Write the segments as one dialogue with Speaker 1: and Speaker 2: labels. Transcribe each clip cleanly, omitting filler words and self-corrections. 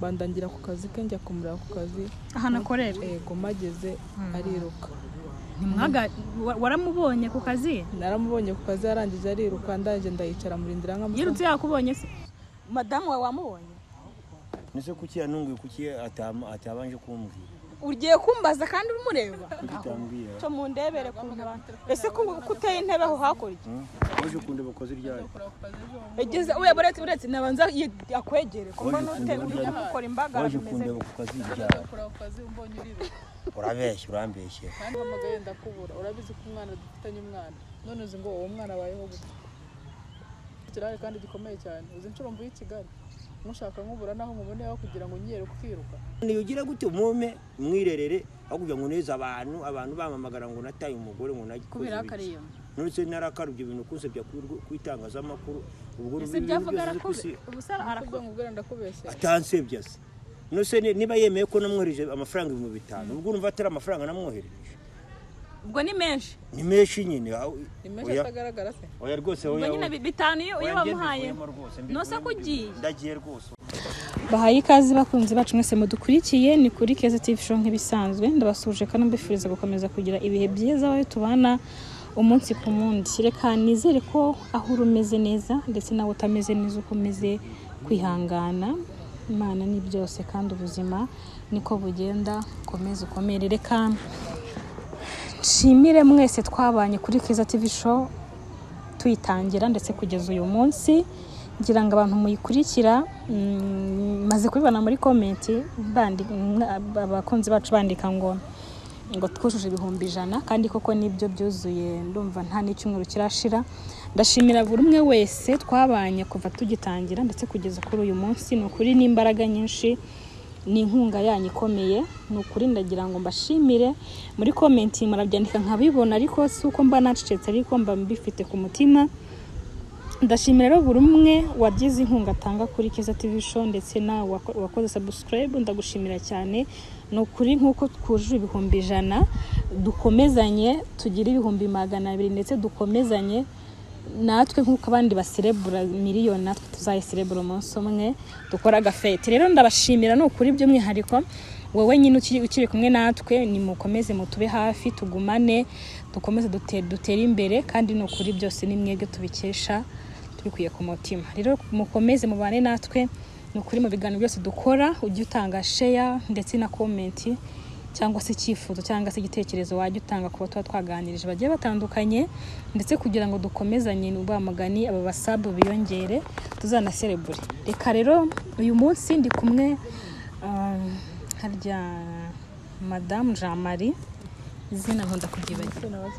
Speaker 1: Bandangira ku kazi ke, njya kumureba ku kazi.
Speaker 2: Ahantu akorera?
Speaker 1: Yego, mageze ariruka.
Speaker 2: Ntimwaga waramubonye ku kazi?
Speaker 1: Naramubonye ku kazi, yarangije ariruka, ndangije ndayicara murindira nkamusanga.
Speaker 2: Yirutse yakubonye se? Madamu wawe wamubonye?
Speaker 3: Nese kuki yanunguye? Kuki atabanje kumbwira?
Speaker 4: Ugiye kumbaza kandi umureba?
Speaker 3: Kuki utambwira?
Speaker 4: Cyo mundebere kuntu abantu, ese ko uteye intebe aho hakurya?
Speaker 3: Waje kundeba ku kazi ryari?
Speaker 4: Igeze uya, buretse buretse, nabanza akwegere ko
Speaker 3: Waje
Speaker 4: mbona ute
Speaker 3: kundeba
Speaker 4: uri
Speaker 3: ryari?
Speaker 4: gukora imbagara
Speaker 3: Waje
Speaker 4: bimeze.
Speaker 3: kundeba ku kazi ryari?
Speaker 1: Ukora ku kazi umbonye uriruka.
Speaker 3: Urabeshya, urambeshya.
Speaker 1: Kandi mpamagaye ndakubura. Urabizi ko umwana dufitanye umwana, none uzi ngo uwo mwana abayeho gute? Kirahari kandi gikomeye cyane. Uzi inshuro mvuye i Kigali mushaka nkubura, naho nkuboneyeho kugira ngo unyiyere ukiruka.
Speaker 3: Niyo ugira gute umume mwirerere aho kugira ngo uneze abantu, abantu bamamagara ngo nataye umugore, ngo nagikoze
Speaker 2: Kubera
Speaker 3: ibiki.
Speaker 2: akariyo.
Speaker 3: None se narakara ibyo bintu kunsebya ku itangazamakuru ubwo
Speaker 2: Ese
Speaker 3: ibintu
Speaker 2: byavuga
Speaker 3: byose uzi
Speaker 2: arakube ubusa
Speaker 1: ubwo
Speaker 2: arakube?
Speaker 1: Nkubwira ndakubeshya?
Speaker 3: Atansebya se? None se niba yemeye ko namwohereje amafaranga 5000, ubwo urumva atari amafaranga namwoherereje?
Speaker 4: Ubwo ni menshi.
Speaker 3: Ni menshi nyine.
Speaker 1: Ni menshi.
Speaker 3: Oya.
Speaker 1: Atagaragara se?
Speaker 3: Oya rwose.
Speaker 2: Ubwo
Speaker 3: Oya.
Speaker 2: nyine 500 iyo
Speaker 3: Oya, njye
Speaker 2: wamuhaye.
Speaker 3: mbivuyemo rwose.
Speaker 2: Nose ko ugiye?
Speaker 3: Ndagiye rwose.
Speaker 2: Bahaye ikaze bakunzi bacu mwese mudukurikiye, ni kuri Keza TV Show nk'ibisanzwe. Ndabasuhuje kandi mbifuriza gukomeza kugira ibihe byiza aho tubana umunsi ku wundi. Reka nizere ko aho uri umeze neza, ndetse nawe utameze neza ukomeze kwihangana. Imana ni byose kandi ubuzima niko bugenda, ukomeze ukomere. Reka nshimire mwese twabanye kuri Keza TV Show tuyitangira ndetse kugeza uyu munsi. Ngira ngo abantu muyikurikira, maze kubibona muri comment, abakunzi bacu bandika ngo twujuje 100,000, kandi koko nibyo, byuzuye. Ndumva nta n'icyumweru kirashira. Ndashimira buri umwe wese twabanye kuva tugitangira ndetse kugeza kuri uyu munsi. Ni ukuri n'imbaraga nyinshi, ni inkunga yanyu ikomeye. Ni ukuri ndagira ngo mbashimire. Muri comment murabyandika nkabibona, ariko si uko mba nacecetse, ariko mba mbifite ku mutima. Ndashimira rero buri umwe wagize inkunga atanga kuri Keza TV Show, ndetse nawe wakoze subscribe, ndagushimira cyane. Ni ukuri nk'uko twujuje 100,000, dukomezanye tugire 200,000, ndetse dukomezanye natwe nk'uko abandi baserebura miliyoni, natwe tuzayiserebura umunsi umwe, dukora agafete. Rero ndabashimira, ni ukuri, by'umwihariko wowe nyine ukiri kumwe natwe. Nimukomeze mutube hafi, tugumane, dukomeze dutere imbere, kandi ni ukuri byose ni mwebwe tubikesha tubikuye ku mutima. Rero mukomeze mubane natwe, ni ukuri, mu biganiro byose dukora. Ujye utanga share ndetse na comment, cyangwa se icyifuzo cyangwa se igitekerezo wajya utanga ku bo tuba twaganirije bagiye batandukanye, ndetse kugira ngo dukomezanye ba mugani aba basabu biyongere, tuzanaserebure. Reka rero uyu munsi ndi kumwe harya Madamu Jean Marie, izina nkunda kuryibagirwa.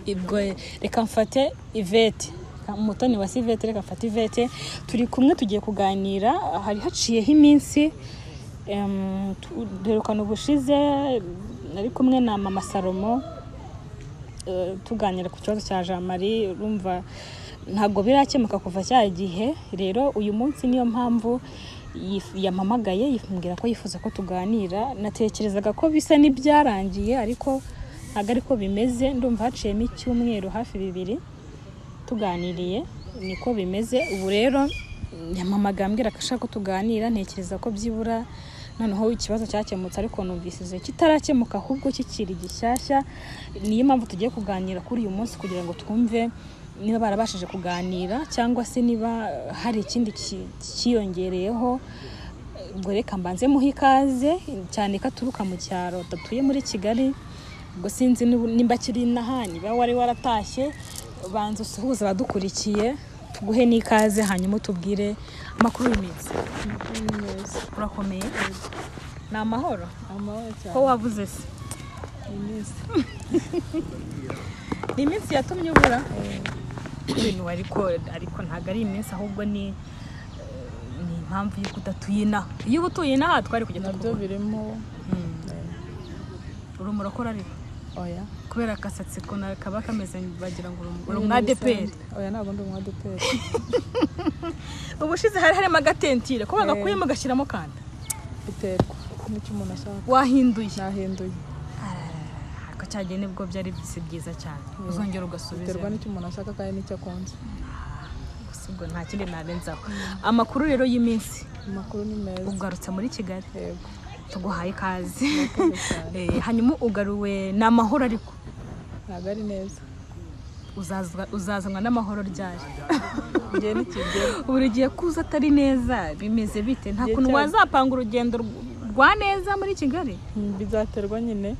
Speaker 2: Ubwo reka mfate Ivete, Umutoni wa Sivete. Reka mfate Ivete, turi kumwe, tugiye kuganira. Hari haciyeho iminsi, duherukana ubushize nari kumwe na Mama Salomo, tuganira ku kibazo cya Jean Marie. Urumva ntabwo birakemuka kuva cya gihe. Rero uyu munsi niyo mpamvu yampamagaye, yambwira ko yifuza ko tuganira. Natekerezaga ko bisa n'ibyarangiye, ariko ntabwo ariko bimeze. Ndumva haciyemo icyumweru hafi 2 tuganiriye, niko bimeze. Ubu rero yampamagaye ambwira ko ashaka ko tuganira. Ntekereza ko byibura noneho ikibazo cyakemutse, ariko numvise kitarakemuka, ahubwo kikiri gishyashya. Niyo mpamvu tugiye kuganira kuri uyu munsi, kugira ngo twumve niba barabashije kuganira cyangwa se niba hari ikindi cyiyongereyeho. Ubwo reka mbanze muhe ikaze, cyane ko aturuka mu cyaro, adatuye muri Kigali. Ubwo sinzi nimba akiri inaha, niba wari waratashye. Banza usuhuze abadukurikiye, tuguhe n'ikaze, hanyuma utubwire amakuru y'iminsi. Urakomeye? Ni amahoro?
Speaker 1: Amahoro cyane.
Speaker 2: Ko wavuze se?
Speaker 1: Iminsi.
Speaker 2: Ni iminsi yatumye ubura ibintu, ariko ntabwo ari iminsi, ahubwo ni impamvu y'uko udatuye inaha. Iyo uba utuye inaha twari kujya
Speaker 1: Nabyo
Speaker 2: tukubona.
Speaker 1: birimo.
Speaker 2: Uri umurokore ariko?
Speaker 1: Oya.
Speaker 2: Kubera akasatsi ko kaba kameze, bagira ngo uri umwadeperi.
Speaker 1: Oya, ntabwo ndi umwadeperi.
Speaker 2: Ubushize hari harimo agatentire ko bagakuyemo gashyiramo kanda.
Speaker 1: Biterwa n'icyo umuntu ashaka.
Speaker 2: Wahinduye?
Speaker 1: Nahinduye.
Speaker 2: Ariko cyagiye nibwo byari si byiza cyane, uzongera ugasubiza.
Speaker 1: Biterwa n'icyo umuntu ashaka kandi n'icyo akunze.
Speaker 2: Gusa Ubwo nta kindi narenzaho. Amakuru rero y'iminsi?
Speaker 1: Amakuru ni meza.
Speaker 2: Ugarutse muri Kigali.
Speaker 1: Yego.
Speaker 2: Tuguhaye ikaze.
Speaker 1: Murakoze cyane.
Speaker 2: Hanyuma ugaruwe ni amahoro ariko?
Speaker 1: Ntabwo ari neza.
Speaker 2: Uzazanwa n'amahoro ryari?
Speaker 1: Igihe nikigera.
Speaker 2: Buri gihe kuza atari neza, bimeze bite? Nta
Speaker 1: Igihe
Speaker 2: kuntu wazapanga urugendo rwa neza muri Kigali?
Speaker 1: Bizaterwa nyine.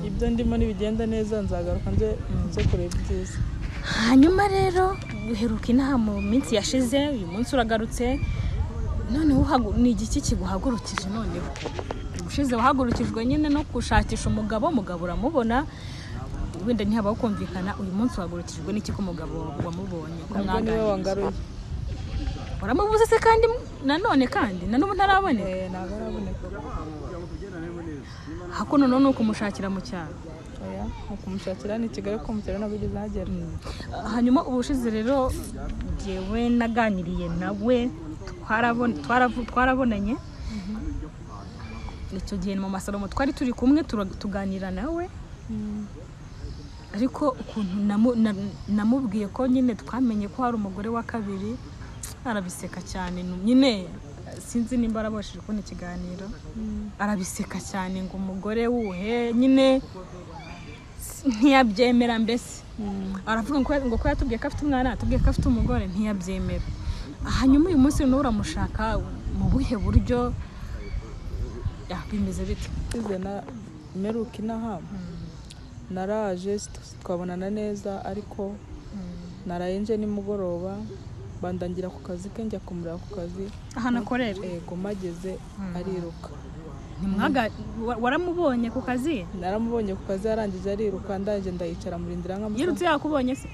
Speaker 1: Ibyo ndimo nibigenda neza nzagaruka nze kureba ibyiza.
Speaker 2: Hanyuma rero uheruka inaha mu minsi yashize, uyu munsi uragarutse noneho. Ni igiki kiguhagurukije noneho? Ubushize wahagurukijwe nyine no gushakisha umugabo, umugabo uramubona, wenda ntihabaho kumvikana. Uyu munsi uhagurukijwe n'iki ko umugabo wamubonye, ko
Speaker 1: Nabwo niwe
Speaker 2: mwaganiriye?
Speaker 1: wangaruye.
Speaker 2: Waramubuze se kandi nanone, kandi na n'ubu ntaraboneka?
Speaker 1: Ntabwo araboneka.
Speaker 2: Hakuno none ni ukumushakira mu cyaro?
Speaker 1: Oya, ni ukumushakira ni Kigali, kuko mu cyaro ntabwo ugeze ahagera.
Speaker 2: Hanyuma ubushize rero jyewe naganiriye nawe, twarabonanye icyo gihe mu masalomo, twari turi kumwe, tuganira nawe, ariko ukuntu namubwiye ko nyine twamenye ko hari umugore wa kabiri, arabiseka cyane nyine. Sinzi nimba arabashije kubona ikiganiro. Arabiseka cyane ngo umugore wuhe nyine, ntiyabyemera mbese. Aravuga ngo ko yatubwiye ko afite umwana, yatubwiye ko afite umugore, ntiyabyemera. Hanyuma uyu munsi nawe uramushaka mu buhe buryo? Ya, bimeze bite?
Speaker 1: Ushize na mperuka inaha naraje twabonana neza, ariko naraye nje nimugoroba, bandangira ku kazi ke, njya kumureba ku kazi.
Speaker 2: Ahantu akorera?
Speaker 1: Ego, mageze ariruka.
Speaker 2: Waramubonye ku kazi?
Speaker 1: Naramubonye ku kazi, yarangije ariruka, ndangije ndayicara murindira nk'amasaha.
Speaker 2: Yirutse yakubonye se?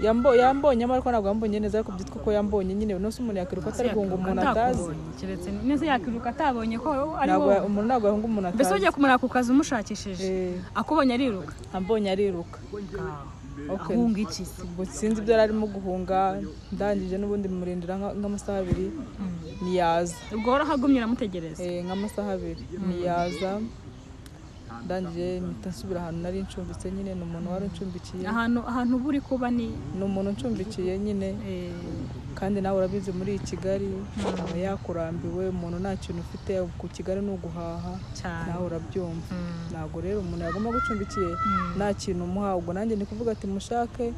Speaker 1: Yambonyemo ariko ntabwo yambonye neza, ariko byitwa ko yambonye nyine. Nose umuntu yakwiruka atari guhunga umuntu atazi?
Speaker 2: Atakubonye, keretse neza yakwiruka atabonye ko ari
Speaker 1: Ntabwo
Speaker 2: wowe.
Speaker 1: Umuntu ntabwo yahunga umuntu
Speaker 2: Mbese
Speaker 1: atazi.
Speaker 2: ugiye kumureba ku kazi umushakishije,
Speaker 1: Eh,
Speaker 2: akubonye ariruka?
Speaker 1: Ambonye ariruka. Okay.
Speaker 2: Ahunga iki se?
Speaker 1: Ubwo sinzi ibyo yari arimo guhunga. Ndangije n'ubundi murindira nk'amasaha 2, ntiyaza.
Speaker 2: Ubwo warahagumye uramutegereza?
Speaker 1: Nk'amasaha 2 ntiyaza. Ndangije mpita nsubira ahantu nari ncumbitse nyine. Ni umuntu wari uncumbikiye.
Speaker 2: Ahantu uba uri kuba ni?
Speaker 1: Ni umuntu uncumbikiye nyine. Kandi nawe urabizi, muri iyi Kigali aba yakurambiwe. Umuntu nta kintu ufite ku Kigali ni uguhaha.
Speaker 2: Cyane.
Speaker 1: Nawe urabyumva. Ntabwo rero umuntu yagomba gucumbikiye nta kintu umuha. Ubwo nanjye ni kuvuga ati mushake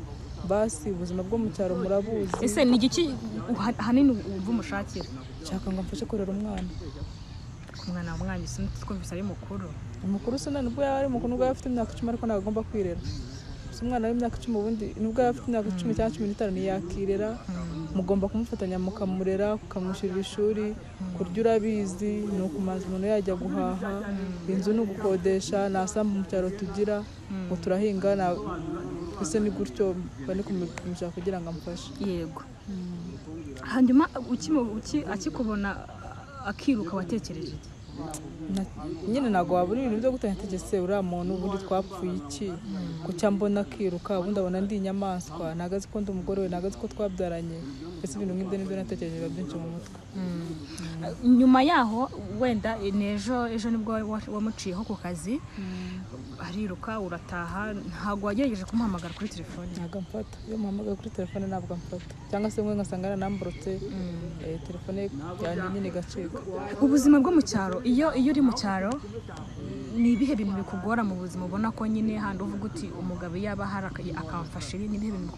Speaker 1: basi, ubuzima bwo mu cyaro murabuzi.
Speaker 2: Ese ni igiki ahanini wumva umushakira?
Speaker 1: Nshaka ngo amfashe kurera umwana.
Speaker 2: Ku mwana wa mwanyu twumvise ari mukuru.
Speaker 1: Umukuru se? Nubwo yaba ari mukuru, nubwo yaba afite imyaka 10, ariko ntabwo agomba kwirera. Gusa umwana w'imyaka 10 ubundi, nubwo yaba afite imyaka 10 cyangwa 15, ntiyakirera. Mugomba kumufatanya mukamurera, ukamwishyurira ishuri, kurya urabizi ni ukumaza umuntu yajya guhaha, inzu ni ugukodesha, nta sambu mu cyaro tugira ngo turahinga. Mbese ni gutyo, mba ndi kumushaka kugira ngo amfashe.
Speaker 2: Yego. Hanyuma akikubona akiruka, watekereje iki?
Speaker 1: Nyine ntabwo wabura ibintu byo gutegetse uriya muntu. Ubundi twapfuye iki kucya mbona akiruka? Ubundi abona ndi inyamaswa? Ntabwo azi ko ndi umugore we, ntabwo azi ko twabyaranye. Mbese ibintu nk'ibyo nibyo natekereje, biba byinshi mu mutwe.
Speaker 2: Nyuma yaho wenda ni ejo nibwo wamuciyeho ku kazi ariruka, urataha, ntabwo wagerageje kumuhamagara kuri telefone?
Speaker 1: Ntabwo amfata. Iyo muhamagaye kuri telefone ntabwo amfata, cyangwa se mwe ngasanga yaranamburutse, telefone yanjye nyine igacika.
Speaker 2: Ubuzima bwo mu cyaro, iyo uri mu cyaro, ni ibihe bintu bikugora mu buzima, ubona ko nyine handi uvuga uti umugabo iyo aba ahari akamfasha ibi? Ni ibihe bintu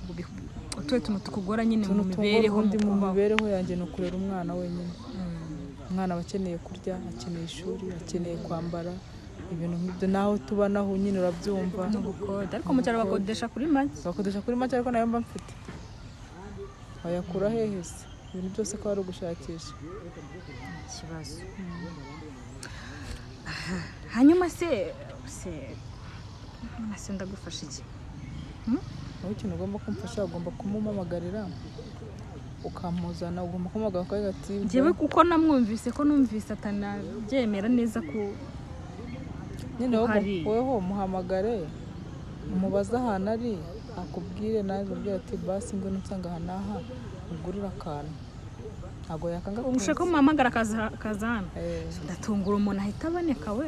Speaker 2: utuhe tuntu tukugora nyine mu
Speaker 1: Utuntu tungora
Speaker 2: mibereho, mu
Speaker 1: ubundi mu
Speaker 2: kubaho?
Speaker 1: mibereho yanjye ni ukurera umwana wenyine. Umwana aba akeneye kurya, akeneye ishuri, akeneye kwambara, ibintu nk'ibyo. Naho tuba naho nyine urabyumva.
Speaker 2: Ni ugukode, ariko mu cyaro bakodesha kuri make.
Speaker 1: Bakodesha kuri make, ariko nayo mba mfite wayakura hehe se? Ibintu byose ko ari ugushakisha.
Speaker 2: Ikibazo. Hanyuma se ndagufasha iki?
Speaker 1: Wowe ikintu ugomba kumfasha, ugomba kumumamagarira ukamuzana, ugomba kumuhamagara ukavuga ati
Speaker 2: Njyewe kuko namwumvise ko numvise atanabyemera neza ku
Speaker 1: Nyine wowe
Speaker 2: Hari.
Speaker 1: Weho muhamagare, umubaze ahantu ari, akubwire, nawe ubwire ati basi ngwino unsanga aha n'aha ugurire akantu. Ntabwo yakanga
Speaker 2: Ushaka ko
Speaker 1: kuza.
Speaker 2: muhamagara akaza hano?
Speaker 1: Eh.
Speaker 2: Ndatungura umuntu ahita aboneka we.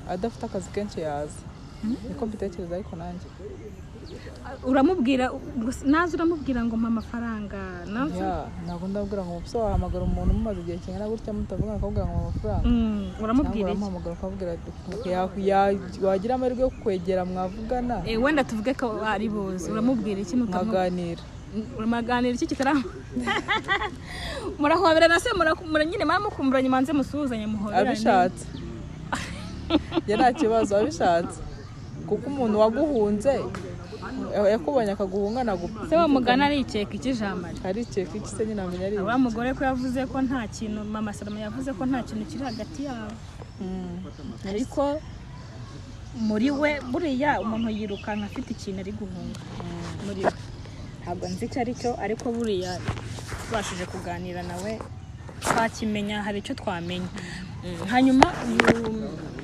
Speaker 1: Adafite akazi kenshi yaza. Niko mbitekereza, ariko nanjye
Speaker 2: Uramubwira naza, uramubwira ngo mpa amafaranga naza?
Speaker 1: Ya, ntabwo ndabwira ngo so wahamagara umuntu mumaze igihe kingana gutya mutavugana akakubwira ngo mpa amafaranga.
Speaker 2: Uramubwira
Speaker 1: Cyangwa
Speaker 2: iki?
Speaker 1: uramuhamagara ukabwira wagira amahirwe yo kwegera mwavugana.
Speaker 2: Wenda tuvuge ko ari buze, uramubwira iki
Speaker 1: Mwaganira.
Speaker 2: Muraganira iki kitara murahoberana se, nyine muramukumburanye, manze musuhuzanye, muhoberane?
Speaker 1: Abishatse njye nta kibazo, abishatse, kuko umuntu waguhunze yakubonye akaguhunga ntabwo.
Speaker 2: Se wa mugana arikeka iki, Jamari?
Speaker 1: Arikeka iki se nyine? Amenya ari
Speaker 2: Wa mugore ko yavuze ko nta kintu, mama Salomo yavuze ko nta kintu kiri hagati yabo, ariko muri we buriya umuntu yirukanka afite ikintu ari guhunga muri we. Ntabwo nzi icyo ari cyo, ariko buriya tubashije kuganira nawe twakimenya, hari icyo twamenya. Hanyuma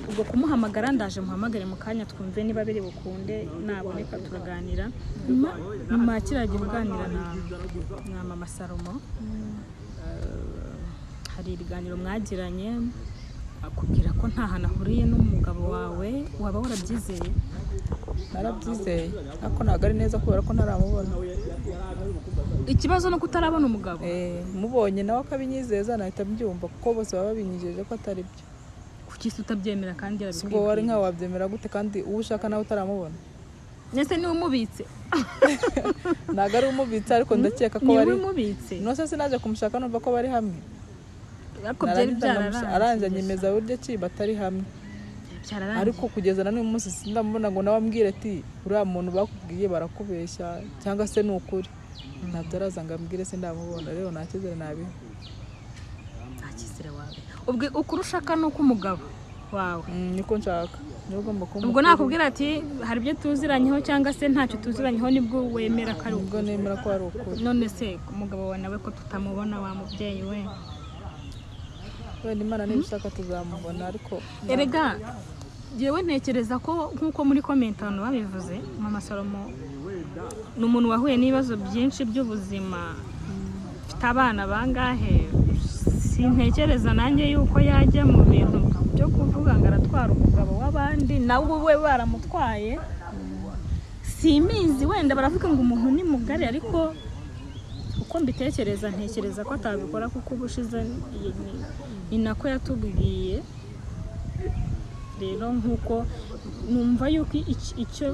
Speaker 2: ubwo kumuhamagara, ndaje muhamagare mu kanya twumve niba biri bukunde, naboneka turaganira. Nyuma ya kiriya gihe uganira na mama Salomo, hari ibiganiro mwagiranye akubwira ko nta hantu ahuriye n'umugabo wawe, waba warabyizeye?
Speaker 1: Narabyizeye, ariko ntabwo ari neza kubera ko ntaramubona.
Speaker 2: Ikibazo ni uko utarabona umugabo.
Speaker 1: Mubonye nawe akabinyizeza nahita mbyumva, kuko bose baba babinyijeje ko atari byo.
Speaker 2: Kuki se utabyemera kandi
Speaker 1: Si ubwo wari
Speaker 2: yarabikwibwiye?
Speaker 1: nkawe wabyemera gute kandi uwo ushaka nawe utaramubona?
Speaker 2: Ese niwe umubitse?
Speaker 1: Ntabwo ari umubitse, ariko ndakeka ko
Speaker 2: Niwe
Speaker 1: bari
Speaker 2: umubitse.
Speaker 1: Nose sinaje kumushaka numva ko bari hamwe?
Speaker 2: Ariko byari
Speaker 1: Narangiza
Speaker 2: byararangiye.
Speaker 1: Arangije anyemeza buryo ki batari hamwe.
Speaker 2: Byararangiye.
Speaker 1: Ariko kugeza na n'uyu munsi sindamubona ngo nawe ambwire ati uriya muntu bakubwiye barakubeshya cyangwa se ni ukuri. Ntabyo araza ngo ambwire, sindamubona, rero nta cyizere nabiha.
Speaker 2: Nta cyizere wawe. Ubwo ukuri ushaka ni uko umugabo wawe
Speaker 1: Niko nshaka, niwe ugomba kuba
Speaker 2: ubwo
Speaker 1: umukuru.
Speaker 2: nakubwira ati hari ibyo tuziranyeho cyangwa se ntacyo tuziranyeho, nibwo wemera ko ari
Speaker 1: Nibwo
Speaker 2: ukuri?
Speaker 1: nemera ko ari ukuri.
Speaker 2: None se umugabo wawe nawe ko tutamubona, wa mubyeyi we?
Speaker 1: Wenda Imana nibishaka tuzamubona, ariko
Speaker 2: Erega njyewe ntekereza ko nk'uko muri comment abantu babivuze, mama Salomo ni umuntu wahuye n'ibibazo byinshi by'ubuzima, ufite abana bangahe. Sintekereza nanjye yuko yajya mu bintu byo kuvuga ngo aratwara umugabo w'abandi, nawe we baramutwaye. Simbizi, wenda baravuga ngo umuntu ni mugari, ariko uko mbitekereza ntekereza ko atabikora, kuko ubushize ni nako yatubwiye. Rero nk'uko numva yuko icyo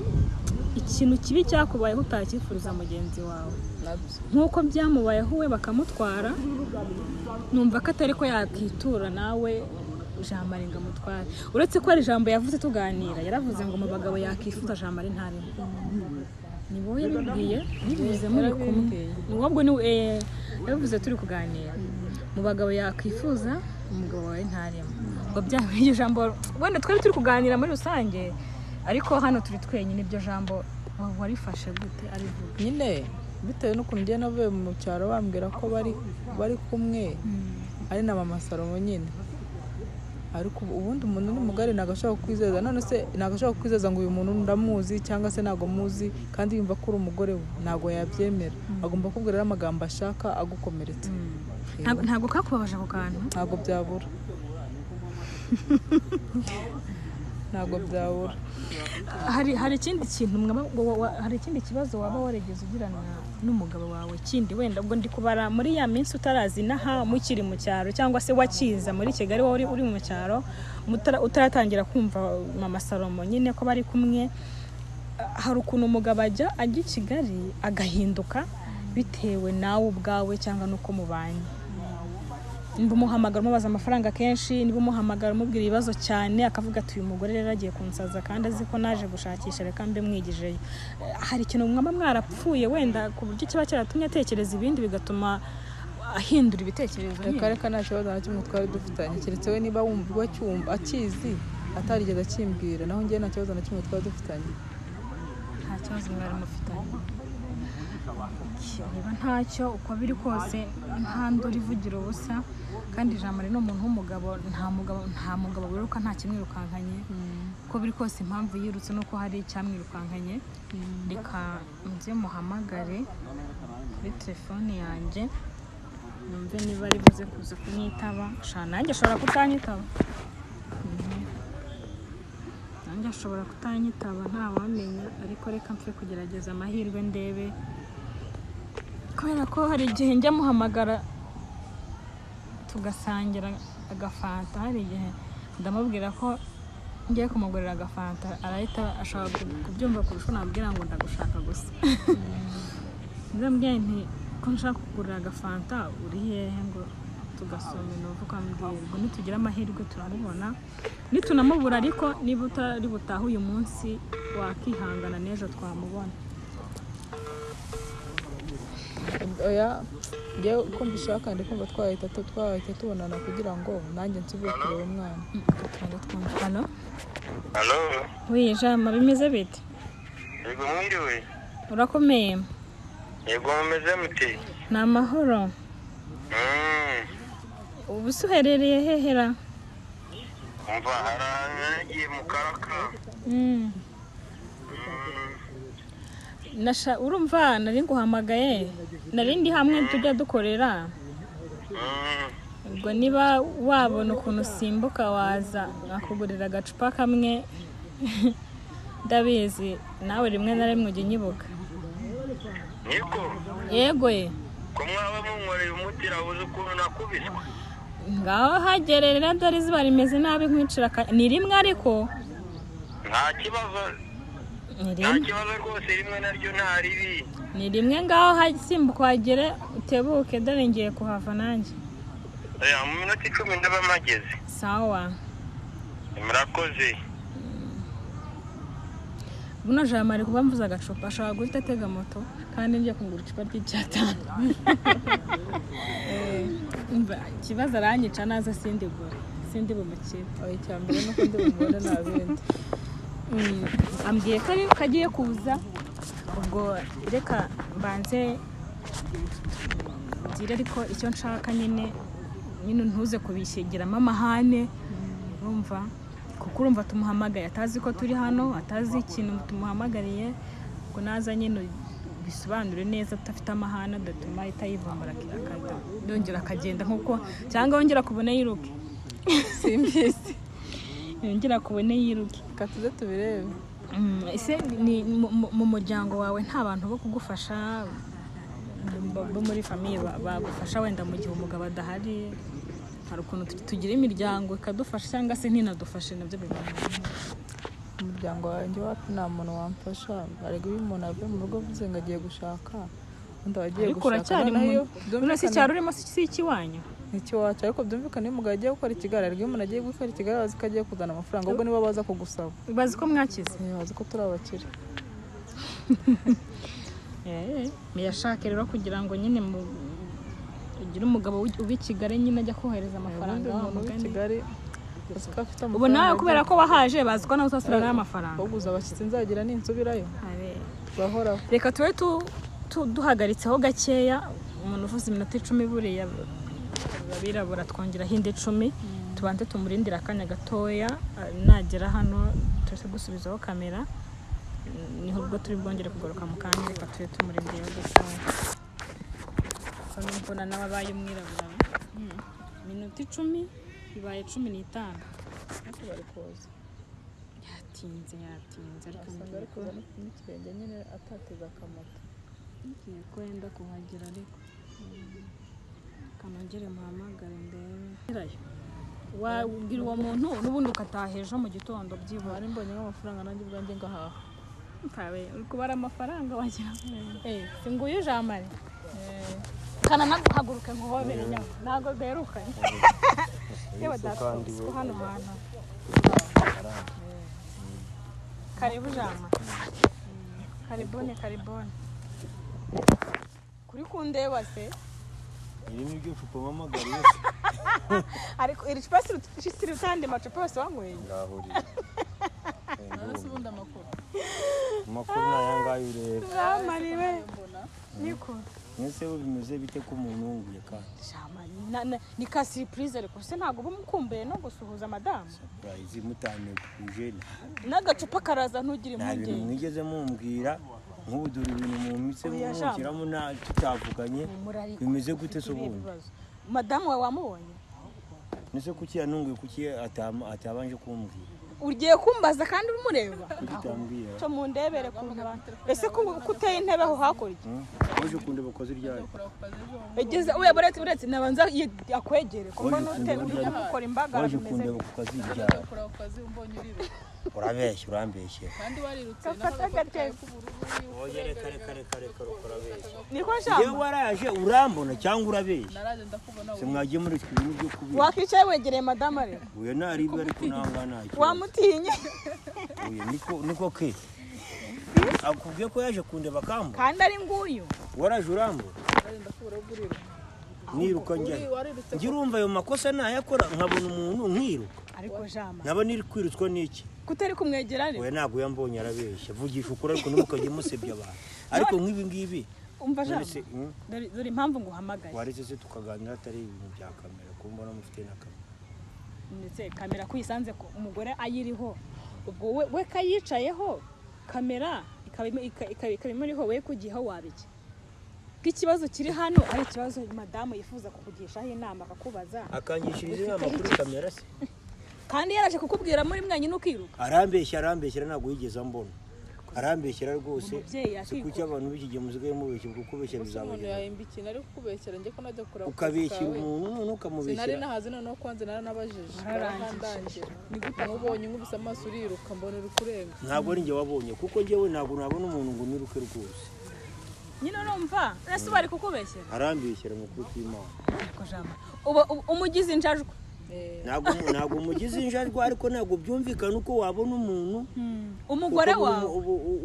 Speaker 2: ikintu kibi cyakubayeho utacyifuriza mugenzi wawe,
Speaker 1: nabyo
Speaker 2: nk'uko byamubayeho we bakamutwara, numva ko atari ko yakitura nawe Jean Marie ngo amutware. Uretse ko hari ijambo yavuze tuganira, yaravuze ngo mu bagabo yakifuza Jean Marie ntarimo. Ni wowe yabibwiye, bivuze muri kumwe?
Speaker 1: Yarabimbwiye.
Speaker 2: Ni wowe ubwo ni yabivuze turi kuganira, mu bagabo yakwifuza umugabo wawe ntarimo. Ngo bya iryo jambo wenda twari turi kuganira muri rusange, ariko hano turi twenyine, iryo jambo warifashe gute arivuga?
Speaker 1: Nyine bitewe n'ukuntu njye navuye mu cyaro bambwira ko bari kumwe ari na mama Salomo nyine, ariko ubundi umuntu ni mugari, ntabwo ashobora kukwizeza. None se ntabwo ashobora kukwizeza ngo uyu muntu ndamuzi cyangwa se ntabwo muzi, kandi yumva ko uri umugore we, ntabwo yabyemera. Agomba kukubwira rero amagambo ashaka agukomeretsa.
Speaker 2: Ntabwo kakubabaje ako kantu?
Speaker 1: Ntabwo byabura, ntabwo byabura.
Speaker 2: Hari ikindi kintu hari ikindi kibazo waba warigeze ugirana n'umugabo wawe kindi? Wenda ubwo ndi kubara muri ya minsi utarazi inaha, mukiri mu cyaro, cyangwa se wakiza muri Kigali wowe uri mu cyaro, utaratangira kumva mama Salomo nyine ko bari kumwe. Hari ukuntu umugabo ajya i Kigali agahinduka bitewe nawe ubwawe cyangwa n'uko mubanye. Niba umuhamagara umubaza amafaranga kenshi, niba umuhamagara umubwira ibibazo cyane, akavuga ati uyu mugore rero agiye kunsaza kandi azi ko naje gushakisha, reka mbe mwigijeyo. Hari ikintu mwaba mwarapfuye wenda ku buryo kiba cyaratumye atekereza ibindi bigatuma ahindura ibitekerezo
Speaker 1: Reka
Speaker 2: nyine?
Speaker 1: reka, nta kibazo na kimwe twari dufitanye, keretse we niba wumva acyumva akizi atarigeze akimbwira. Naho njyewe nta kibazo na kimwe twari dufitanye.
Speaker 2: Nta kibazo mwari mufitanye. Niba ntacyo, uko biri kose nta nduru ivugira ubusa, kandi Jean Marie ni umuntu w'umugabo, nta mugabo wiruka nta kimwirukankanye. Uko biri kose impamvu yirutse nuko hari icyamwirukankanye. Reka nze muhamagare kuri telefone yanjye numve niba ari buze kuza kumwitaba. Sha, nanjye ashobora kutanyitaba. Nanjye Nanjye ashobora kutanyitaba, ntawamenya, ariko reka mpfe kugerageza amahirwe ndebe, kubera ko hari igihe njya muhamagara tugasangira agafanta. Hari igihe ndamubwira ko ngiye kumugurira agafanta, arahita ashobora kubyumva kurusha uko namubwira ngo ndagushaka gusa. Ndamubwira nti ko nshaka kugurira agafanta, uri hehe, ngo tugasoma intuvu ukambwira. Ubwo nitugira amahirwe turamubona, nitunamubura ariko niba utari butahe uyu munsi wakihangana n'ejo twamubona.
Speaker 1: Oya, njyewe uko mbishaka ndi kumva twahita tubonana kugira ngo nanjye nsubire kureba umwana.
Speaker 2: Tubanza twumva. Halo?
Speaker 5: Halo,
Speaker 2: Oui, Jama, bimeze bite?
Speaker 5: Yego mwiriwe.
Speaker 2: Urakomeye?
Speaker 5: Yego, mumeze mute?
Speaker 2: Ni amahoro. Ubu se uherereye hehera?
Speaker 5: Umva, hari ahantu nagiye mu karaka.
Speaker 2: Nasha urumva nari nguhamagaye, nari ndi hamwe tujya dukorera. Ubwo niba wabona ukuntu usimbuka waza nkakugurira agacupa kamwe, ndabizi nawe rimwe na rimwe ujya unyibuka.
Speaker 5: Niko,
Speaker 2: Yego ye.
Speaker 5: ko mwaba munkoreye umuti, urabuze ukuntu nakubiswe.
Speaker 2: Ngaho hagerera, dore izuba rimeze nabi, nkwicira ni rimwe ariko.
Speaker 5: Nta kibazo,
Speaker 2: Ni
Speaker 5: nta
Speaker 2: rimwe.
Speaker 5: kibazo rwose, rimwe naryo nta ribi.
Speaker 2: Ni rimwe, ngaho hasimbuka uhagere utebuke, dore ngiye kuhava nanjye.
Speaker 5: Oya, mu minota 10 ndaba mpageze.
Speaker 2: Sawa.
Speaker 5: Murakoze.
Speaker 2: Buno Jambo ari kuba mvuze agacupa, ashobora guhita atega moto kandi ngiye kungura icupa ry'icyatanu. Umva, ikibazo aranyica naza sindigure, sindi bumukire.
Speaker 1: Oya, icya mbere ni uko ndi bumubone, nta bindi.
Speaker 2: Ambwiye ko ari kagiye kuza, ubwo reka mbanze ngire, ariko icyo nshaka nyine ntuze kubishyigiramo amahane, urumva, kuko urumva tumuhamagaye atazi ko turi hano, atazi ikintu tumuhamagariye. Ubwo naza nyine bisobanure neza adafite amahane, adatuma ahita yivumbura akahita yongera akagenda nk'uko, cyangwa yongera kubona yiruke.
Speaker 1: Simbizi.
Speaker 2: Yongera kubone yiruke.
Speaker 1: Reka tuze tubirebe.
Speaker 2: Ese ni mu muryango wawe nta bantu bo kugufasha, bo muri famille bagufasha wenda mu gihe umugabo adahari? Hari ukuntu tugira imiryango ikadufasha cyangwa se ntinadufashe, nabyo biba.
Speaker 1: Umuryango wanjye wapi, nta muntu wamfasha. Ariko iyo umuntu avuye mu rugo avuze ngo agiye gushaka, undi aba agiye
Speaker 2: Ariko
Speaker 1: gushaka.
Speaker 2: uracyari mu
Speaker 1: Noneho iyo
Speaker 2: none se
Speaker 1: byumvikana-
Speaker 2: icyaro urimo si icy'iwanyu?
Speaker 1: Ni icy'iwacu, ariko byumvikana iyo umugabo agiye gukora ikigare, ariko iyo umuntu agiye gukora ikigare bazi ko agiye kuzana amafaranga, ubwo nibo baza kugusaba.
Speaker 2: Bazi ko mwakize.
Speaker 1: Bazi ko turi abakire.
Speaker 2: Muyashake rero kugira ngo nyine ugire umugabo uba i Kigali nyine ajya kohereza amafaranga
Speaker 1: Ubundi
Speaker 2: wa
Speaker 1: umuntu w'i
Speaker 2: mugani.
Speaker 1: Kigali azi ko afite
Speaker 2: Ubu nawe
Speaker 1: amafaranga.
Speaker 2: Kubera ko wahaje, bazi ko nawe uzasubirana n'amafaranga.
Speaker 1: Ahubwo uzi abashyitsi nzagira ninsubirayo bahoraho.
Speaker 2: Reka tube duhagaritseho gakeya. Umuntu uvuze iminota 10, buriya abirabura twongeraho indi 10. Tubanze tumurindire akanya gatoya, nagera hano turi gusubizaho kamera. Niho ubwo turi bwongere kugaruka mu kanya. Reka tube tumurindiyeho gatoya. Hano mbona nawe abaye umwirabura. Iminota 10 ibaye 15.
Speaker 1: Ariko bari kuza.
Speaker 2: Yatinze, yatinze, ariko
Speaker 1: Asanga ari kuza n'ikirenge nyine, atateze akamoto.
Speaker 2: Ngiye ko wenda kuhagera, ariko kanongere muhamagare ndebe. Wabwira uwo muntu n'ubundi ukataha ejo mu gitondo byibura.
Speaker 1: Bari mbonye nk'amafaranga nanjye ubwanjye ngahaha.
Speaker 2: Mpawe uri kubara amafaranga wagira ngo si nguyu Jean Marie. Kana naguhaguruke nkuhobere nyama, ntabwo duherukanye. Yewe data, siko hano hantu. Karibu Jean Marie, karibone, karibone. Kuri kundeba se?
Speaker 3: Iri ni ryo cupa mpamagariye.
Speaker 2: Ariko iri cupa si riruta macupa yose wanyweye.
Speaker 3: Ngaho riri.
Speaker 1: None se ubundi amakuru?
Speaker 3: Amakuru ni aya ngaya ureba.
Speaker 2: Jean Marie we, niko.
Speaker 3: Mwese bo bimeze bite ko umuntu wunguye kandi?
Speaker 2: Jean Marie, ni ka surprise, ariko se ntabwo uba umukumbuye no gusuhuza madamu?
Speaker 3: Surprise mutaneguje.
Speaker 2: N'agacupa karaza, ntugire
Speaker 3: Nta bintu
Speaker 2: impungenge.
Speaker 3: mwigeze mumbwira. Nk'ubu dore ibintu mumitse
Speaker 2: Oya, Jean.
Speaker 3: mushyiramo tutavuganye.
Speaker 2: Murariko.
Speaker 3: Bimeze gute se
Speaker 2: Ibihe
Speaker 3: ubundi?
Speaker 2: bibazo. Madamu wawe wamubonye?
Speaker 3: Nese kuki yanunguye, kuki atabanje kumbwira?
Speaker 4: Ugiye kumbaza kandi urumureba.
Speaker 3: Kuki utambwira?
Speaker 4: Cyo mundebere kuntu abantu. Ese ko kuteye intebe aho hakurya?
Speaker 3: Waje kundeba ku kazi ryari?
Speaker 1: Kureba ku kazi ejo.
Speaker 4: Egeze oya, buretse nabanza akwegere ko
Speaker 3: Waje
Speaker 4: mbona ute
Speaker 3: kundeba
Speaker 4: uri
Speaker 3: ryari?
Speaker 4: gukora imbagara
Speaker 3: Waje
Speaker 4: bimeze.
Speaker 3: kundeba ku kazi
Speaker 1: Najya
Speaker 3: ryari?
Speaker 1: kureba ku kazi umbonye uriruka.
Speaker 3: Urabeshya, urambeshya.
Speaker 1: Kandi warirutse.
Speaker 4: Gafata agatebe.
Speaker 3: Oya, reka reka reka reka, urabeshya.
Speaker 4: Niko
Speaker 3: Njyewe
Speaker 4: jambo.
Speaker 3: waraje urambona cyangwa urabeshya?
Speaker 1: Naraje ndakubona.
Speaker 3: Se mwagiye muri iki bintu byo kubira.
Speaker 4: Wakwicaye wegereye madamu areba.
Speaker 3: Oya, naribwa ariko nanga nta kibazo.
Speaker 4: Wamutinye.
Speaker 3: Oya, niko ke akubwiye ko yaje kundeba akambona?
Speaker 4: Kandi ari nguyu.
Speaker 3: Waraje urambona?
Speaker 1: Naraje ndakubura ubwo uriruka.
Speaker 3: Niruka njyayo?
Speaker 1: Uri warirutse.
Speaker 3: Njye urumva ayo makosa nayakora nkabona umuntu nkiruka?
Speaker 4: Ariko jama.
Speaker 3: Naba niri kwirutswa n'iki?
Speaker 4: Kutari kumwegera rero.
Speaker 3: Oya, ntabwo yambonye, arabeshya. Vugisha ukuri, ariko ntimukajye musebya abantu, ariko nk'ibi ngibi.
Speaker 2: Umva
Speaker 3: None
Speaker 2: jambo.
Speaker 3: se,
Speaker 2: Dore impamvu nguhamagaye.
Speaker 3: Waretse se tukaganira atari ibintu bya kamera, kuko mbona mufite na kamera?
Speaker 2: Ndetse kamera ko uyisanze ko umugore ayiriho, ubwo we kayicayeho, kamera ikaba imuriho, we kugiyeho wabiki ko ikibazo kiri hano ari ikibazo madamu yifuza kukugishaho inama, akakubaza.
Speaker 3: Akangishiriza inama kuri kamera se?
Speaker 2: Kandi yaraje kukubwira muri mwenyine ukiruka.
Speaker 3: Arambeshya, arambeshyera, ntabwo yigeze ambona, arambeshyera rwose.
Speaker 2: Umubyeyi
Speaker 3: Si
Speaker 2: yakikora.
Speaker 3: kuki abantu b'iki gihe musigaye mubeshya? Ubwo kubeshya
Speaker 1: Gusa umuntu
Speaker 3: bizabageraho.
Speaker 1: yahimba ikintu ari kukubeshyera, njye ko najya kureba ku kazi
Speaker 3: Ukabeshyira
Speaker 1: kawe.
Speaker 3: umuntu none
Speaker 1: Sinari
Speaker 3: ukamubeshyira.
Speaker 1: nahazi, noneho kwanze naranabajije.
Speaker 2: Wararangije.
Speaker 1: Barahandangira. Ni gute nkubonye nkubise amaso uriruka, mbona uri kurenga?
Speaker 3: Ntabwo ari njye wabonye, kuko njyewe ntabwo nabona umuntu ngo niruke rwose.
Speaker 2: Nyine urumva ese uba ari kukubeshyera?
Speaker 3: Arambeshyera mu kuri kw'Imana.
Speaker 2: Ariko jambo, uba umugize injajwa.
Speaker 3: Ntabwo umugize injajwa, ariko ntabwo byumvikana uko wabona umuntu
Speaker 2: Umugore
Speaker 3: ukabona
Speaker 2: wawe.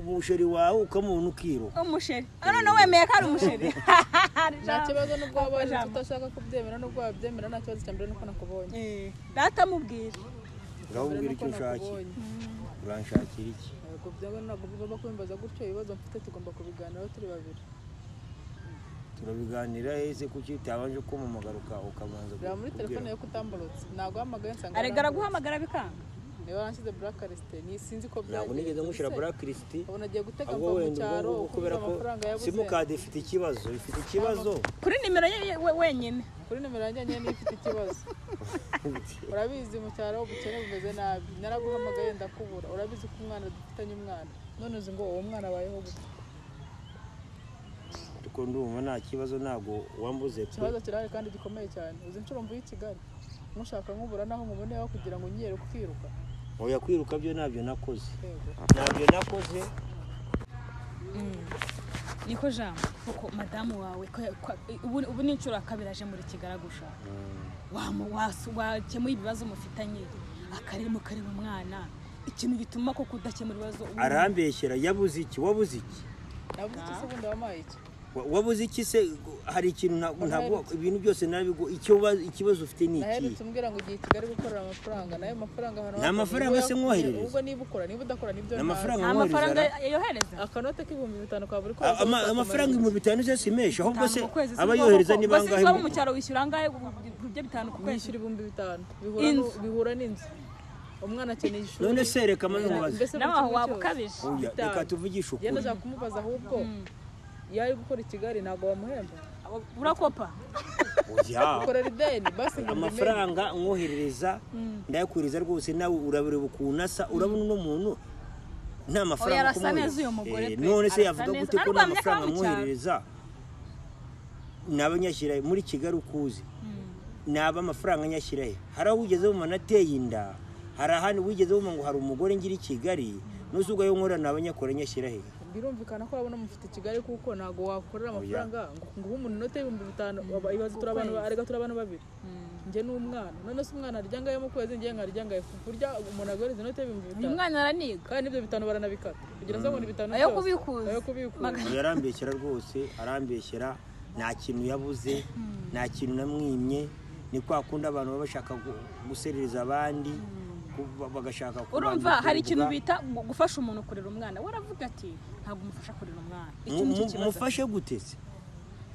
Speaker 3: Umusheri wawe ukamubona ukiruka.
Speaker 2: Umusheri. None wemeye ko ari umusheri?
Speaker 1: Nta kibazo, nubwo waba warirutse
Speaker 2: Jambo.
Speaker 1: utashaka kubyemera, nubwo wabyemera nta kibazo. Cya mbere nuko nakubonye.
Speaker 2: Data mubwira.
Speaker 3: Ngaho
Speaker 1: Mbere
Speaker 3: mbwira
Speaker 1: nuko
Speaker 3: icyo unshakiye.
Speaker 1: nakubonye.
Speaker 3: Uranshakira iki?
Speaker 1: Yego, byaba ntabwo ugomba kubimbaza gutyo. Ibibazo mfite tugomba kubiganiraho turi babiri.
Speaker 3: Turabiganira ese? Kuki utabanje kumpamagara ukabanza
Speaker 1: Reba muri
Speaker 3: kubwira?
Speaker 1: telefone yo kutamborotse, naguhamagaye nsanga
Speaker 2: Arega
Speaker 1: waramborotse.
Speaker 2: araguhamagara bikanga.
Speaker 1: Niba waranshyize blacklist ni sinzi ko
Speaker 3: Ntabwo nigeze nkushyira blacklist.
Speaker 1: Ubu nagiye gutega
Speaker 3: Ahubwo
Speaker 1: mva mu
Speaker 3: wenda ubwo
Speaker 1: cyaro
Speaker 3: ngubwo kubera
Speaker 1: kubera
Speaker 3: ko
Speaker 1: amafaranga yabuze.
Speaker 3: simukadi ifite ikibazo, ifite ikibazo.
Speaker 2: Kuri nimero ye wenyine.
Speaker 1: Kuri nimero yanjye nyine niyo ifite ikibazo. Urabizi mu cyaro ubukene bumeze nabi. Naraguhamagaye ndakubura. Urabizi ko umwana dufitanye umwana, none uzi ngo uwo mwana abayeho gute?
Speaker 3: Ariko ndumva nta kibazo, ntabwo wambuze pe.
Speaker 1: Ikibazo kirahari kandi gikomeye cyane. Uzi inshuro mvuye i Kigali nkushaka nkubura, naho nkuboneyeho kugira ngo unyiyereke ukiruka?
Speaker 3: Oya, kwiruka byo ntabyo nakoze.
Speaker 1: Yego.
Speaker 3: Ntabyo nakoze.
Speaker 2: Niko jambo, kuko madamu wawe ubu ni inshuro ya kabiri aje muri Kigali agushaka. Wakemuye ibibazo mufitanye, akareba mukareba umwana, ikintu gituma koko udakemura ibibazo
Speaker 3: Arambeshyera. Yabuze iki? Wabuze iki?
Speaker 1: Nabuze iki se? Ubundi wampaye iki?
Speaker 3: Wabuze iki se? Hari ikintu ntabwo ibintu byose nabigo icyo ikibazo ufite ni iki?
Speaker 1: Naherutse umbwira ngo ugiye i Kigali gukorera amafaranga, nayo mafaranga ahantu
Speaker 3: Ni
Speaker 1: hakurya,
Speaker 3: amafaranga
Speaker 1: niba
Speaker 3: se
Speaker 1: yakuye,
Speaker 3: mwoherereza?
Speaker 1: ubwo niba ukora, niba udakora nibyo
Speaker 3: Ni amafaranga
Speaker 2: Nta mafaranga
Speaker 3: mwohereza ra?
Speaker 2: yohereza.
Speaker 1: Akanote k'5,000 ka buri kwezi
Speaker 3: Amafaranga 5000 se si menshi? Ahubwo se
Speaker 2: 5,000 mu kwezi si
Speaker 3: aba
Speaker 2: ngombwa
Speaker 3: yohereza
Speaker 2: ko-
Speaker 3: ni
Speaker 2: ubwo se
Speaker 3: bangahe
Speaker 2: waba mu cyaro wishyura angahe ku byo 5,000 ku kwezi?
Speaker 1: Nishyura 5000 bihura
Speaker 2: Inzu.
Speaker 1: Bihura n'inzu, umwana akeneye ishuri.
Speaker 3: None se reka maze nkubaze.
Speaker 1: Mbese buri
Speaker 2: Nawe aho
Speaker 1: kimwe
Speaker 2: waba
Speaker 1: cyose.
Speaker 2: ukabije.
Speaker 3: Oya,
Speaker 1: Bitanu.
Speaker 3: reka tuvugishe
Speaker 1: Njye
Speaker 3: ukuri.
Speaker 1: ndashaka kumubaza ahubwo, iyo ari gukora i Kigali ntabwo bamuhemba?
Speaker 2: Urakopa.
Speaker 3: Oya.
Speaker 1: Ukorera ideni basi ngo mbimenye.
Speaker 3: Amafaranga mwoherereza ndayakohereza rwose, nawe urabireba ukuntu asa, urabona uno muntu nta mafaranga
Speaker 2: Oya, arasa
Speaker 3: kumwohereza.
Speaker 2: neza uyu mugore pe.
Speaker 3: None se
Speaker 2: Arasa
Speaker 3: yavuga
Speaker 2: neza.
Speaker 3: gute ko
Speaker 2: Ariko
Speaker 3: nta
Speaker 2: wamenya ko
Speaker 3: mafaranga
Speaker 2: aba mu cyaro.
Speaker 3: mwoherereza? Naba nyashyira muri Kigali ukuzi, naba amafaranga nyashyira he? Hari aho wigeze wumva nateye inda? Hari ahandi wigeze wumva ngo hari umugore ngira i Kigali? Nuzugayo nkorera naba nyakora nyashyira he?
Speaker 1: Birumvikana ko urabona mufite i Kigali, kuko ntabwo wakorera amafaranga ngo nguhe umuntu inote y'5000. Ibaze turi abantu, arega turi abantu babiri, njye n'umwana. None se umwana arya angahe mu kwezi, njye nkarya angahe? Ku buryo umuntu aguhereza inote y'ibihumbi
Speaker 2: Uyu
Speaker 1: bitanu
Speaker 2: mwana araniga.
Speaker 1: Kandi n'ibyo bitanu baranabikata kugira ngo ni bitanu
Speaker 2: Ayo
Speaker 1: byose.
Speaker 2: kubikuza.
Speaker 1: Ayo kubikuza.
Speaker 3: Oya, arambeshyera rwose, arambeshyera. Nta kintu yabuze, nta kintu namwimye. Ni kwa kundi abantu baba bashaka guserereza abandi, bagashaka
Speaker 2: Urumva hari ikintu
Speaker 3: kubandikira.
Speaker 2: bita gufasha umuntu kurera umwana, we aravuga ati ntabwo umufasha kurera umwana. Icyo nicyo kibazo.
Speaker 3: Mufashe gute se?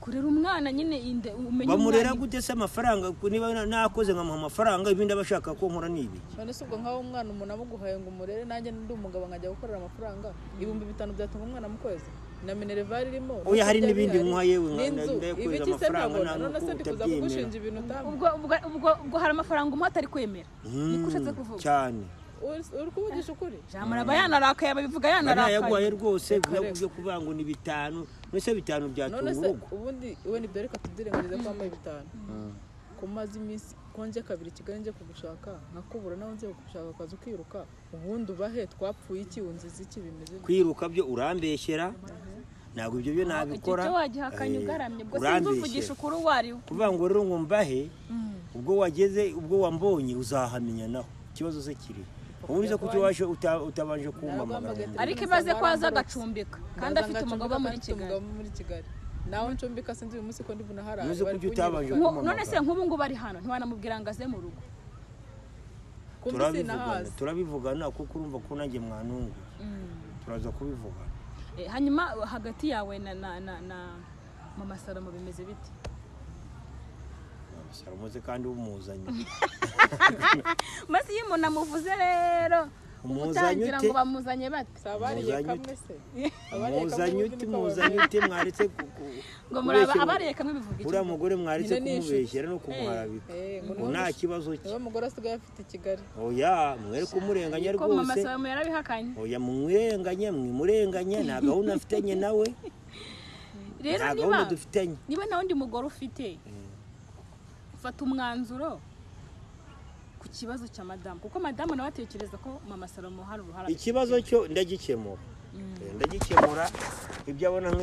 Speaker 2: Kurera umwana nyine umenye
Speaker 3: Bamurera
Speaker 2: umwana.
Speaker 3: gute se? Amafaranga niba nakoze nkamuha amafaranga, ibindi aba ashaka ko nkora ni ibiki?
Speaker 1: None se ubwo nk'aho umwana umuntu amuguhaye ngo umurere, nanjye ndi umugabo nkajya gukorera amafaranga, 5000 byatunga umwana mu kwezi na minerval irimo?
Speaker 3: Oya, hari
Speaker 1: no kurya
Speaker 3: n'ibindi
Speaker 1: bihari,
Speaker 3: nkuha yewe,
Speaker 1: n'inzu,
Speaker 3: ndayakohereza
Speaker 1: ibiki se
Speaker 3: amafaranga,
Speaker 1: ntabona?
Speaker 3: nta
Speaker 1: None
Speaker 3: nuko
Speaker 1: se ndi kuza
Speaker 3: utabyemera.
Speaker 1: kugushinja ibintu utampa?
Speaker 2: Ubwo hari amafaranga umuha atari kwemera, niko ushatse kuvuga?
Speaker 3: Cyane.
Speaker 1: Uri kuvugisha ukuri?
Speaker 4: Jamara yanarakaye, ababivuga yanarakaye.
Speaker 3: Yaguhaye rwose byo kuvuga ngo ni 5, none 5 byatunga urugo.
Speaker 1: Ubundi we ni byo, reka tudirengagize ko wambaye 5. Kumaze iminsi konje kabiri Kigali nje kugushaka nkakubura, nawe nze kugushaka akazi ukiruka, ubundi ubahe twapfuye iki, unziza iki, bimeze
Speaker 3: kwiruka byo urambeshyera. Ntabwo ibyo byo nabikora.
Speaker 4: Icyo wagihakanye ugaramye ubwo sinzi uvugisha ukuri wari
Speaker 3: kuvuga ngo rero ngo mbahe, ubwo wageze ubwo wambonye uzahamenya naho ikibazo se kiri. Ubundi se kuki waje utabanje kumpamagara?
Speaker 4: Ariko ibaze ko aza agacumbika kandi afite umugabo muri Kigali.
Speaker 1: Nawe ncumbika sinzi uyu munsi ko ndi bunahara.
Speaker 3: None kuki utabanje kumpamagara?
Speaker 4: None se nk'ubu ngubu ari hano ntiwanamubwira ngo aze mu rugo?
Speaker 3: Turabivugana kuko urumva ko nanjye mwanungu turaza kubivugana.
Speaker 4: Hanyuma hagati yawe na na na na Mama Salomo bimeze bite?
Speaker 3: Mama Salomo ze kandi umuzanye.
Speaker 4: Mase iyo umuntu amuvuze rero umutangira ngo bamuzanye bate?
Speaker 1: Sabariye kamwe se.
Speaker 3: Muzanye ute mwaretse
Speaker 4: ngo muraba abariye kamwe bivuga iki?
Speaker 3: Uriya mugore mwaretse kumubeshyera no kumuharabika. Nta kibazo cye.
Speaker 1: Niwe mugore asigaye afite i Kigali.
Speaker 3: Oya, mwere kumurenganya rwose.
Speaker 4: Mama Salomo yarabihakanye.
Speaker 3: Oya, mumurenganye, mwimurenganye, nta gahunda afitanye nawe.
Speaker 4: Rero niba nta wundi mugore ufite, fata umwanzuro ku kibazo cya madamu, kuko madamu nawe atekereza ko Mama Salomo hari uruhara.
Speaker 3: Ikibazo cyo ndagikemura. Ndagikemura ibyo abona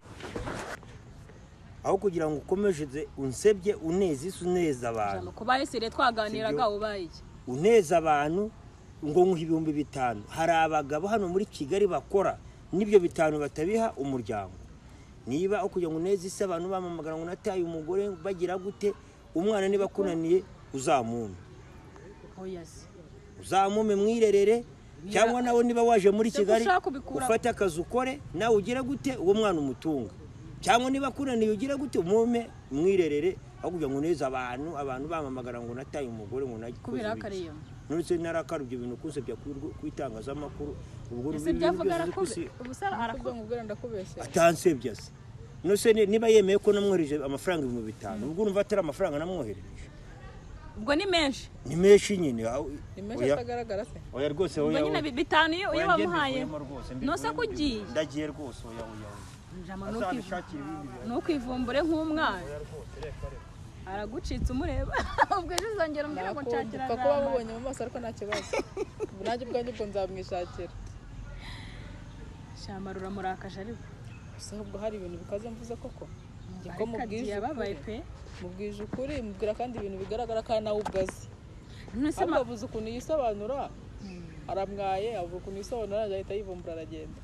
Speaker 3: aho kugira ngo ukomeze unsebye uneze isi uneza abantu.
Speaker 4: Kuba ese twaganiraga ubaye iki?
Speaker 3: Uneza abantu ngo nkuhe 5000. Hari abagabo hano muri Kigali bakora n'ibyo 5 batabiha umuryango. Niba aho kugira ngo uneze isi abantu bamamagara ngo nataye umugore bagira gute, umwana niba kunaniye uzamume. Uzamume mwirerere, cyangwa nawe niba waje muri Kigali ufate akazi ukore nawe ugira gute uwo mwana umutunga, cyangwa niba kunaniye ugira gute umume mwirerere, aho kugira ngo uneze abantu abantu bamamagara ngo nataye umugore ngo
Speaker 4: kubera kariyo.
Speaker 3: None se narakara ibyo bintu kunsebya ku itangazamakuru ubwo atansebya se? None se niba yemeye ko namwohereje amafaranga 5000, ubwo urumva atari amafaranga namwohereje?
Speaker 4: Ubwo ni menshi.
Speaker 3: Ni menshi nyine.
Speaker 1: Ni menshi atagaragara se?
Speaker 3: Oya rwose oya.
Speaker 4: Ubwo nyine 5 iyo bamuhaye. Nose kugiye.
Speaker 3: Ndagiye rwose oya oya.
Speaker 4: Ntukwivumbure nk'umwana. Aragucitse umureba. Ubwo ejo uzongera umbwira ngo nshakira.
Speaker 1: Kuko wamubonye mu maso ariko nta kibazo. Nanjye ubwanjye ubwo nzamwishakira.
Speaker 4: Shamara uramurakaje ariko.
Speaker 1: Gusa ubwo hari ibintu bikaze mvuze koko. Ko mubwije
Speaker 4: yababaye pe.
Speaker 1: Mubwije ukuri, mubwira kandi ibintu bigaragara kandi nawe ubwazi. Ariko abuze ukuntu yisobanura, aramwaye, avuga ukuntu yisobanura ahita yivumbura aragenda.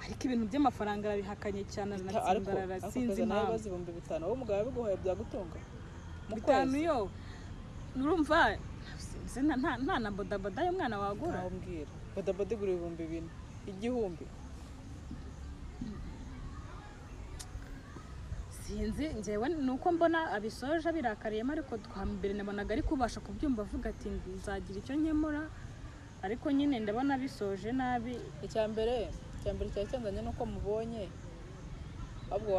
Speaker 4: Ariko ibintu by'amafaranga arabihakanye cyane, aranatsimbarara, sinzi impamvu.
Speaker 1: 5,000 wowe umugabo yabiguhaye byagutunga?
Speaker 4: 5 yo urumva nta na bodaboda y'umwana wagura.
Speaker 1: Mbwira bodaboda igura 4000, 1000.
Speaker 4: Sinzi njyewe nuko mbona abisoje abirakariyemo, ariko twambere nabonaga ari kubasha kubyumva avuga ati nzagira icyo nkemura, ariko nyine ndabona abisoje nabi.
Speaker 1: Icya mbere cyari cyanzanye nuko mubonye, ahubwo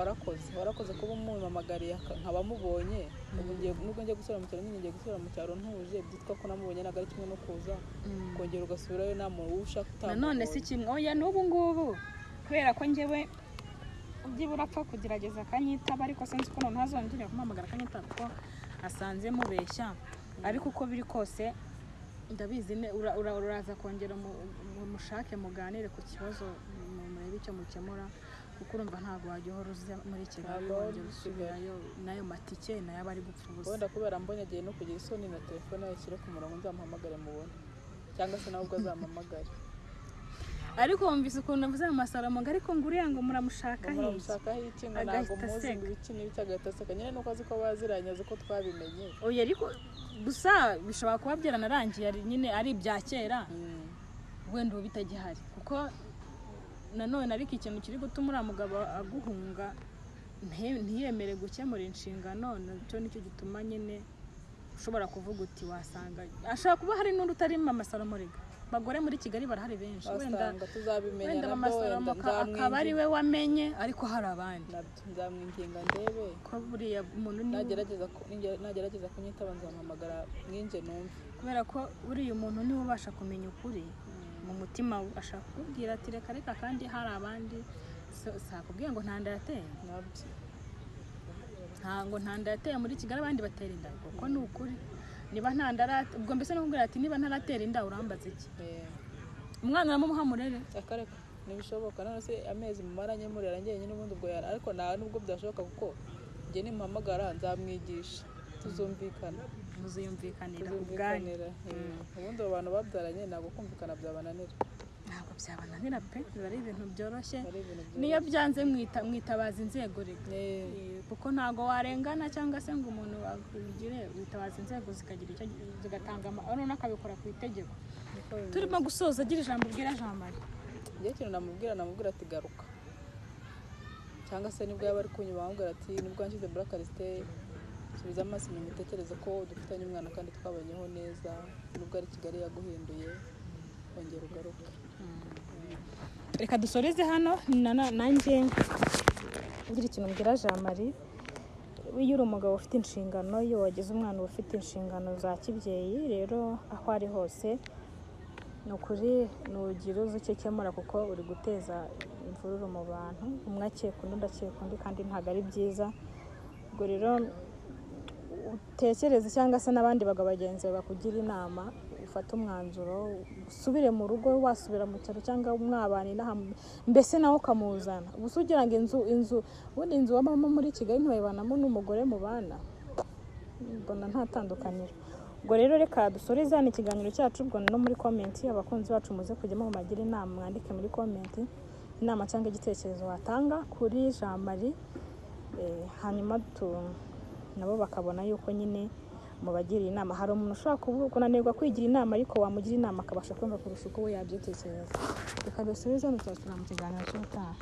Speaker 1: warakoze kuba umumpamagariye nkaba mubonye. Ubu ngiye nubwo ngiye gusubira mu cyaro, nyine ngiye gusubira mu cyaro ntuje, byitwa ko namubonye ntabwo ari kimwe no kuza kongera ugasubirayo nta muntu ushaka utamubonye.
Speaker 4: Nanone si kimwe, oya n'ubu ngubu kubera ko njyewe byibura apfa kugerageza akanyitaba, ariko sinzi ko noneho azongera kumuhamagara akanyitaba kuko asanze mubeshya. Ariko uko biri kose ndabizi uraza kongera mushake muganire ku kibazo, murebe icyo mukemura, kuko urumva ntabwo wajya uhora uza muri Kigali wongera usubirayo n'ayo matike nayo aba ari gupfa ubusa.
Speaker 1: Wenda kubera mbonye agiye no kugira isoni na telefone yashyire ku murongo nzamuhamagare mubone, cyangwa se nawe ubwo azampamagare.
Speaker 4: Ariko wumvise ukuntu avuze mu Salomo ngo ariko ngo uriya ngo muramushaka
Speaker 1: iki, ngo ntabwo muzi ngo ibiki n'ibiki, agahita aseka nyine nuko azi ko baziranye, azi ko twabimenye.
Speaker 4: Oya ariko gusa bishobora kuba byaranarangiye nyine ari ibya kera, wenda ubu bitagihari, kuko nanone ariko ikintu kiri gutuma uriya mugabo aguhunga ntiyemere gukemura inshingano, nacyo nicyo gituma nyine ushobora kuvuga uti wasanga ashobora kuba hari n'undi utari Mama Salomo rega.
Speaker 2: Abagore muri Kigali barahari benshi, wenda
Speaker 1: Wasanga tuzabimenya
Speaker 2: wenda
Speaker 1: nabyo,
Speaker 2: mama
Speaker 1: wenda
Speaker 2: Salomo akaba ari
Speaker 1: nzamwinginga
Speaker 2: we wamenye, ariko hari abandi.
Speaker 1: Nabyo nzamwinginga ndebe
Speaker 2: ko buriya umuntu ni
Speaker 1: nagerageza kunyitaba nzamuhamagara mwinje numve.
Speaker 2: Kubera ko buriya umuntu niwe ubasha kumenya ukuri mu mutima we, ashaka kukubwira ati reka reka, kandi hari abandi. Sakubwiye ngo nta nda yateye.
Speaker 1: Nabyo.
Speaker 2: Ntabwo nta nda yateye muri Kigali, abandi batera inda, kuko ni ukuri niba nta nda ubwo mbese no kukubwira ati niba ntaratera inda urambaza iki? Umwana uramuha murere.
Speaker 1: Akareka ntibishoboka. None se amezi mumaranye murera njyenyine, ubundi ubwo yara, ariko nta nubwo byashoboka, kuko njye nimuhamagara nzamwigisha, tuzumvikana.
Speaker 2: Muziyumvikanira ubwanyu.
Speaker 1: Tuzumvikanira. Ubundi abo bantu babyaranye ntabwo kumvikana byabananira.
Speaker 2: Ntabwo byabananira pe, biba ari ibintu byoroshye.
Speaker 1: Ari ibintu
Speaker 2: Niyo byanze mwitabaza inzego reka. Kuko ntabwo warengana cyangwa se ngo umuntu akugire, witabaza inzego zikagira icyo zigatanga, noneho akabikora ku itegeko.
Speaker 1: Niko bimeze.
Speaker 2: Turimo gusoza, agira ijambo ubwira Jean Marie.
Speaker 1: Njye ikintu namubwira ati garuka, cyangwa se nibwo yaba ari kunyuma amubwira ati nibwo wanshyize muri akarisite, subiza amaso inyuma utekereze ko dufitanye umwana kandi twabanyeho neza, nubwo ari Kigali yaguhinduye, ongera ugaruke.
Speaker 2: Reka dusoreze hano. Nanjye ngira ikintu mbwira Jean Marie: iyo uri umugabo ufite inshingano, iyo wagize umwana uba ufite inshingano za kibyeyi. Rero aho ari hose ni ukuri nugira uzi icyo ukemura, kuko uri guteza imvururu mu bantu, umwe akeka undi, undi akeka undi, kandi ntabwo ari byiza. Ubwo rero utekereze, cyangwa se n'abandi bagabo bagenzi bawe bakugira inama, ufate umwanzuro usubire mu rugo, wasubira mu cyaro cyangwa mwabana inaha, mbese nawe ukamuzana. Ubu se ugira ngo inzu ubundi inzu wabamo muri Kigali ntiwayibanamo n'umugore mubana? Mbona nta tandukaniro. Ubwo rero reka dusoreze hano ikiganiro cyacu. Ubwo no muri comment, abakunzi bacu muze kujyamo mubagire inama, mwandike muri comment inama cyangwa igitekerezo watanga kuri Jean Marie, hanyuma nabo bakabona yuko nyine mubagiriye inama. Hari umuntu ushobora kunanirwa kwigira inama, ariko wamugira inama akabasha kumva kurusha uko we yabyitekereza. Reka dusubize hano, tuzasubira mu kiganiro cy'ubutaha.